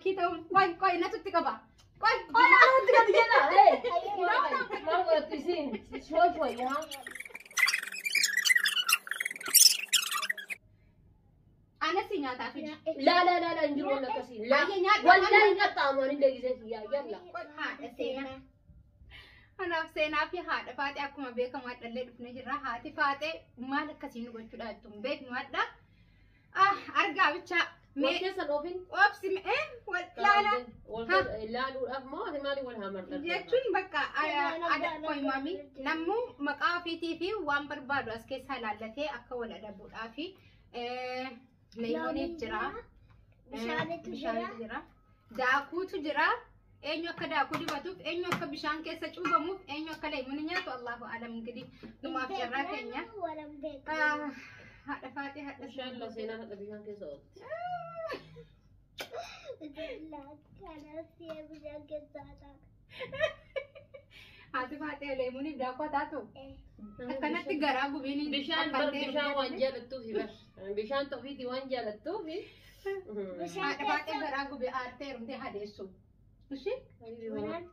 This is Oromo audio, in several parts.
Likkii ta'uun qoy qoy natutti qaba. Qoy qoy. Anatti gadi jedha. Hey. Maal godhatti isiin? Shoosh wayyaa. Anas si nyaataa fidi. Laa laa laa laa hin jiru waan akkasii. Laa. Baay'ee nyaadhu. Wallaahi hin qaxxaamu ani illee gisee kiyyaa yalla. Qoy haadha seenaa. Kanaaf seenaa fi haadha faaxee akkuma beekamu hadhallee dhufnee jirra. Haati faaxee maal akkasiin nu gochuudha jettu hin beeknu hadha. Ah, argaa bichaa. Wal Mee keessa dhoofin. obsi mee wal laala Wal keessa laaluudhaaf moo ati maaliif wal hamarta? jechuun bakka qoy maami namuu maqaa ofiitii fi waan barbaadu as keessaa ilaallatee akka wal adabuudhaa fi leeymooniif jira. Bishaanitu jira. Bishaanitu jira. Daakuutu jira. Eenyu akka daakuu dibatuuf, eenyu akka bishaan keessa cuubamuuf, eenyu akka leeymoonii nyaatu Allahu alam gidi. Numaaf carraa keenya. Walan beeku. Ah, haadha faaxee haadha Inshallah seenaa hadha bishaan keessa oolti. Kanas bishaan keessaa ta'a. Haati faaxee leeymooniif daakuu haa taatu. Akkanatti garaa gubiin Bishaan bar bishaan waan jaalattuufi bar. Bishaan ofiitii waan jaalattuufi. Bishaan Haadha faaxee garaa gubee aartee heerumtee hadeessu. Ishee Walan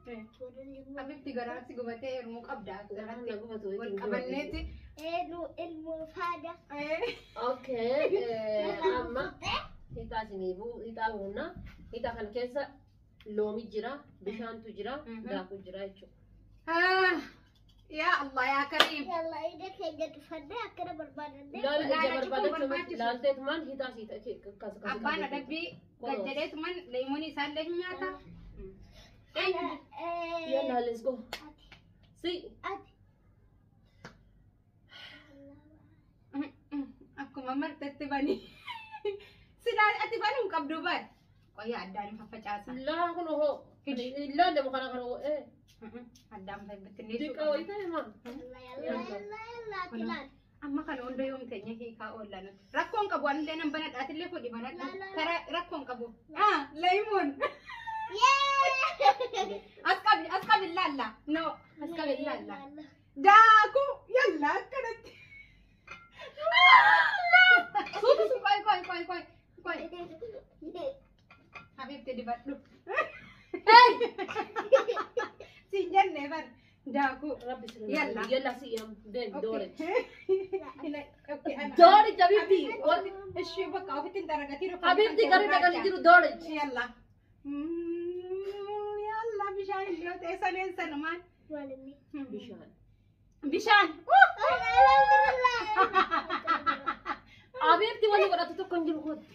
Habibti garaan si gubatee heerumuu qabda. Garaan na gubatu Wal qabanneeti. Eenyu ilmoo faada. Okay, amma hixaa isinii buu hixaa buunna. Hixaa kana keessa loomi jira, bishaantu jira, daakuu jira jechuudha. Ah, yaa Allah yaa Kariim. Yalla ija keenya dhufannee akkana barbaadannee. Laala ija Laala cufuun barbaadachuu miti. barbaachisu. Laalteetumaan hixaa sii akkas akkas. Abbaan adabbii gajjadeetuman leeymoonii isaallee hin nyaata. Yalla, let's go. Si. Ati. Akkuma martetti bani. Silaa ati banuu hin qabdu bar. Qoyyaa addaan hin faffacaasa. Laa kun hoo. Laalle kana kana eh. Addaan bittinneessuu Xiqqaa wayii ta'e maa. Yalla yalla yalla yalla ati laal. Amma kana hunda yoom teenya hiikaa oolla nuti. Rakkoon qabu anillee nan banadha atillee fudhi banadha. Karaa rakkoon qabu. Ah, leeymoon. As qabi as qabi laalla. No, as qabi laalla. Daakuu yalla akkanatti. Suutu su qoy qoy qoy qoy qoy. Habibti dibadhu. Siin jennee bar daakuu. Rabbi sirna. Yalla. Yalla si yam. Deem doorich. Okay, ana. Doorich habibti. Ishii bakka ofitti hin daragatiin. Habibti garri dhaqanii jiru doorich. Yalla. Yalla bishaan iddoo ta'e saneen sanumaan. Walinni. Bishaan. Bishaan. Habibti wanni godhatu tokko hin jiru kootu.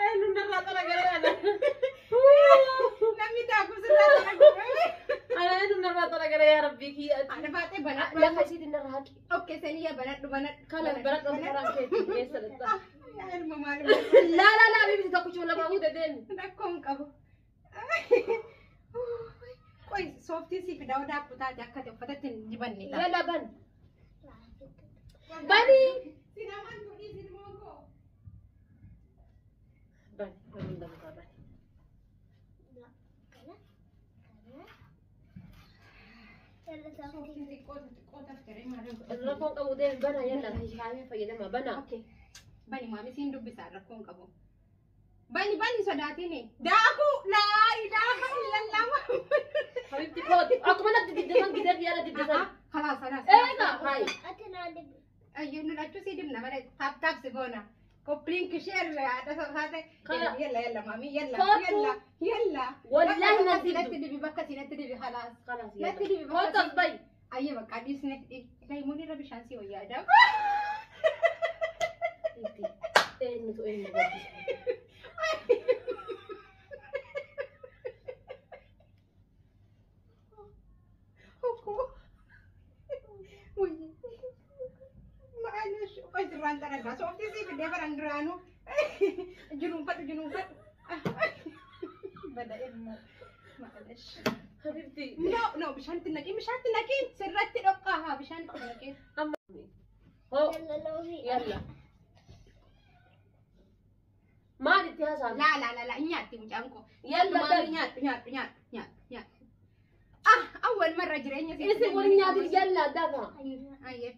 Eenyu narraa xaragaree ana. Namni daakuu sirraa dalagu. Ana eenyu narraa xaragaree yaa rabbii kiyya. Ana baatee banadhu. Lafa isiitiin narraa haqi. Okay, saniya banadhu banadhu. Kana baradhu karaan keetti keessa dhaqxa. Yaa ilma maal Laa laa laa habibti tokkichuma lama fuute deemi. Rakkoon qabu. Qoy sooftii si fidaa daakuu taate akka ta'e uffatatti hin dibanne. Yalla ban. Bani. Sinamaan tuudhii silmoon koo. Bani. Bani lamukaa bani. Sooftiin xiqqoo xiqqoo taftiree maal Rakkoon qabu deemi bana yalla shaayii fayyadama bana. Okay. Bani maami siin dubbisaa rakkoon qabu. Bani bani sodaatini. Daakuu laa ilaaha illallah. Habibti kootu akkuma natti diddisan gideef yaala diddisan. Khalaas khalaas. Eega hayi. Ati naan dibbi. Ayyo nu lachuu sii dibna malee taap taap si goona. Koppliin kishee haadha haadha. Kana- Yalla yalla maami yalla Kootu. yalla yalla. Wallaahi Bakka nan siinatti dibdu. dibi bakka siinatti dibi khalaas. Khalaas Natti yalla. dibi bakka Kootu as bayi. Ayyo bakka dhiisne leeymoon irra bishaan si wayyaa Itti eenyutu eenyu gabbisa. Ma'aanish qoy sirraan xaragaa sooftii sii fidee baran duraanuu jinuunfadhu jinuunfadhu. Bada ilmoo ma'aanish. Habibti. No no bishaan itti naqiin bishaan itti naqiin sirratti dhoqqaa haa bishaan Miskiin. Amma. Hoo. Yalla loomii. Yalla. Maal itti haasa'an? Laa laa laa laa hin nyaatti mucaan koo. Yalla Maami dari. nyaadhu nyaadhu nyaadhu nyaadhu nyaadhu. Ah awwal marra jireenya Isin waliin nyaatin yalla dafa. Ayyee.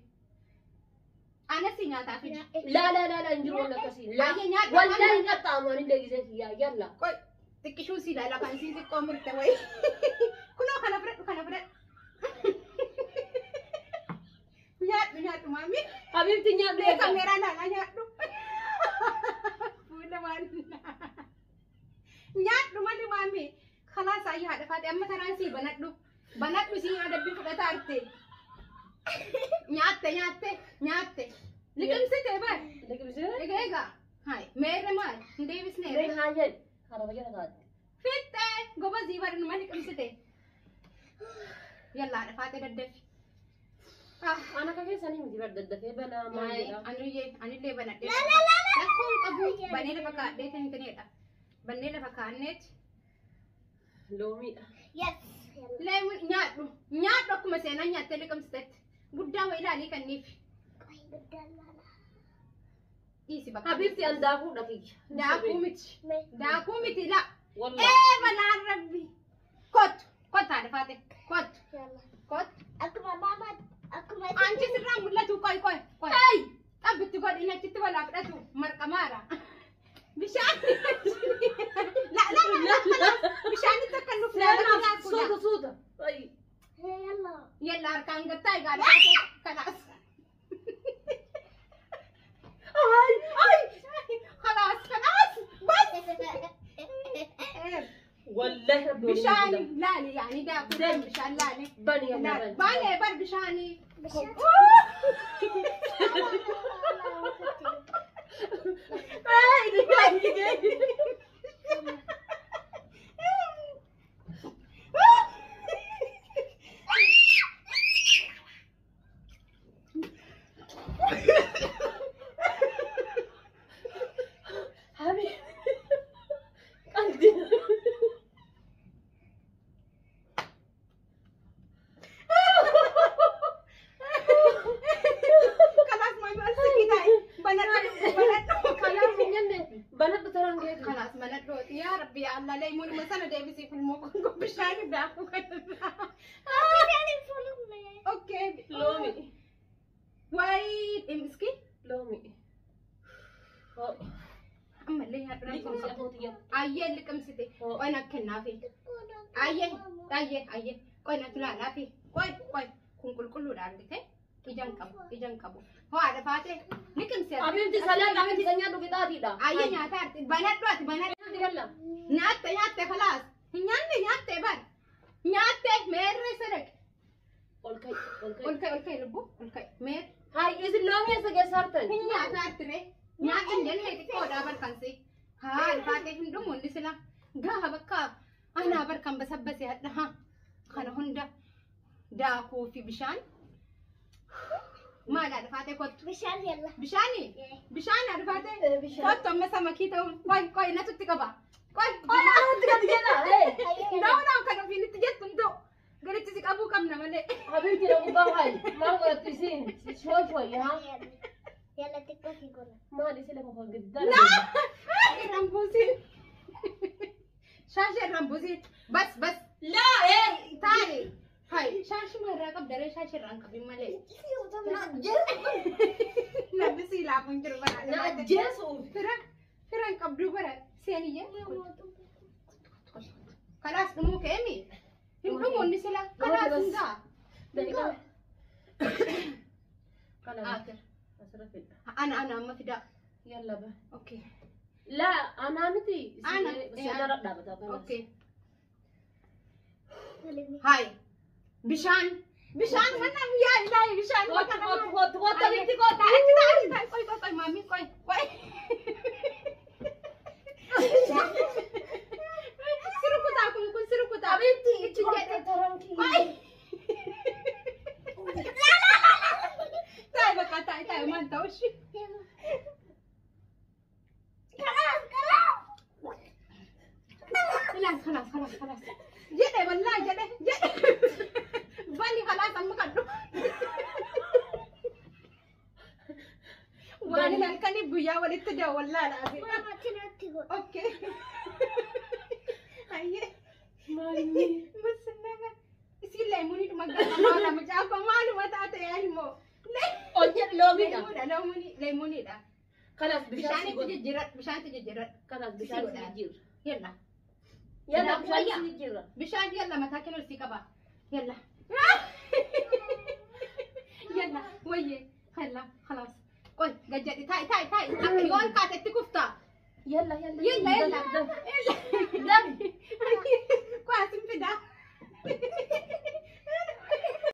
Anas nyaataa fidi. Laa laa laa laa hin jiru waan akkasii. Laa. Ayyee nyaadhu. Wallahi hin qaxxaamu ani illee gisee kiyyaa yalla. Qoy xiqqishuu si ilaala kan siin xiqqoo murte wayi. Kunoo kana fudhadhu kana fudhadhu. Nyaadhu nyaadhu maami. Habibti nyaadhu Mee egaa. kaameeraa ilaalaa nyaadhu. Fuula waan. Nyaadhu malee maami. Khalaas ayyee haadha faate amma taraan sii banadhu. Banadhu sii adabbii fudhata arte. Nyaatte nyaatte nyaatte. Liqimsite bar. Liqimsee? Egaa egaa. Hai meerre maal hin deebisnee. Mee haa jedhi. Haraba jala kaa'atte. Fixxee gobazii bari numa liqimsite. Yallaa haadha faate daddaffi. Ah. Ana akka keessanii miti bar daddafee banaa maal jedha. Anillee anillee banadhee. La la la la. Rakkoon qabu banee lafa kaa'adhee tanitaneedha. Bannee lafa kaa'anneeti. Loomiidha. Yes. Yalla. Leemuun nyaadhu nyaadhu akkuma seenaan nyaattee liqimsitetti. Guddaa wa ilaalii kanniif. Qoy guddaan laala. Dhiisi bakka. Habibti an daakuudha kiyya. Daakuu miti. Mee. Daakuu miti la. Wallahi. Ee balaan rabbi. Kottu kottu haadha faate kottu Yalla. kottu. Akkuma maama akkuma. Anchi sirraa mul'atu qoy qoy qoy. Xabbitti godhin achitti walaa fudhatu marqamaara. Bishaan. La la la la. Bishaanitti akka nuuf Seenaaf suuta suuta. Ay. Yalla. Yalla harkaan gattaa egaa haadha kalaas. Ay ay. Kalaas kalaas. Bas. Wallahi rabbi waliin Bishaan jedhama. laali yaani daakuu bishaan laali. Bani yalla bani. Baanee bar bishaanii. Bishaan. Ay ni Habi. Qalbi. Kalaas maal maal taa'e banadhu banadhu. Kanaaf hin jenne banadhu taraan geetu. Kalaas banadhu yaa rabbi yaa Allah leemuun sana deebisiif ilmoo bishaan daakuu kanarraa. Okay. Loomi. Wayi imski Loomi. Hoo. ammallee nyaadhu Liqimsi atooti jedhu. Ayyee liqimsite Hoo. qoy na kennaafi. Ayyee ayyee ayyee qoy na tulaalaafi qoy qoy kun qulqulluudha argite ijaan qabu ijaan qabu. Hoo haadha faate liqimsi. Habibti salaan habibti kan nyaadhu qixaatiidha. Ayyee nyaata arti banadhu ati banadhu. Nyaadhu yalla. Nyaatte nyaatte khalaas hin nyaanne nyaatte bar nyaatte meerre sadaq Ol ka'i ol ka'i. ol ka'i ol ka'i lubbu ol ka'i meer Hai isin loomii eessa keessa hartan? hin nyaata artire nyaata hin jenne xiqqoodhaa barkansi haa haadha faate hin dhumu inni sila gaafa bakka anaa barkan basabbase hadha haa kana hunda daakuu fi bishaan maal haadha faate kottu Bishaan yalla. bishaani bishaan haadha faate Bishaan. kottu amma samakii ta'uun qoy qoy natutti qaba qoy qoy Ati gadi jedha. Hey. Na'u na'u kan ofiin itti jettu hin ta'u gaditti si qabuu qabna malee. Habibti na gubbaa hayi. Maal godhattu isin? Shooy shooy haa. Yalla xiqqoo si godha. Maal isin lafa koo giddaa? Irraan buusin. Shaashii irraan buusin. Bas bas. Laa ee. Taa'e. Hai shaashii irraa qabda ree shaashii irraan qabin malee. Namni si ilaafu hin jiru bara. Na ajjeesuuf. Fira fira hin qabdu bara seeniyye. Kalaas dhumuu ka'eemi. Hin dhumu inni sila. Kalaas hin ga'a. Daqiiqaa. Kana. Akir. Asirra fidha. Ana ana amma fidaa. Yalla ba. Okay. Laa anaa miti. Ana. Seenarra dhaabata. Okay. Hai. Bishaan. Bishaan mana yaa ilaahi bishaan Kottu bakka kottu kottu kottu Habibti kottu. Achi taa'e achi taa'e qoy qoy qoy maamii qoy qoy. Sirukutaa kun kun sirukutaa. Habibti Ichi jedhe. Taranki. Qoy. Taa'e bakka taa'e taa'e maal ta'u ishee. Kalaas kalaas. خلاص خلاص خلاص خلاص jedhe wallahi jedhe jedhe bani خلاص amma kadhu. Waan hin halkanii guyyaa walitti daawwallaa laate. Mama tinatti godhu. Okay. Ayyee. Maalni? Musliima. Isiin leemuunidhuma gama mucaa koo maaluma taate yaa Ol jedhi loomiidha. Leemuudha leemuuni leemuunidha. Kanaaf bishaan si Bishaanitti godha. jijjiiradhu bishaanitti jijjiiradhu. Kanaaf bishaan si jijjiirra. Yalla. Yalla Kanaaf bishaan wayya. si jijjiirra. Bishaan yalla mataa kee ol sii qaba. Yalla. Yalla wayye. Yalla خلاص. Qoy gad jedhi taa'i taa'i taa'i. Akka yoo ol kaatetti kuftaa. Yalla yalla. Yalla yalla. Dafi.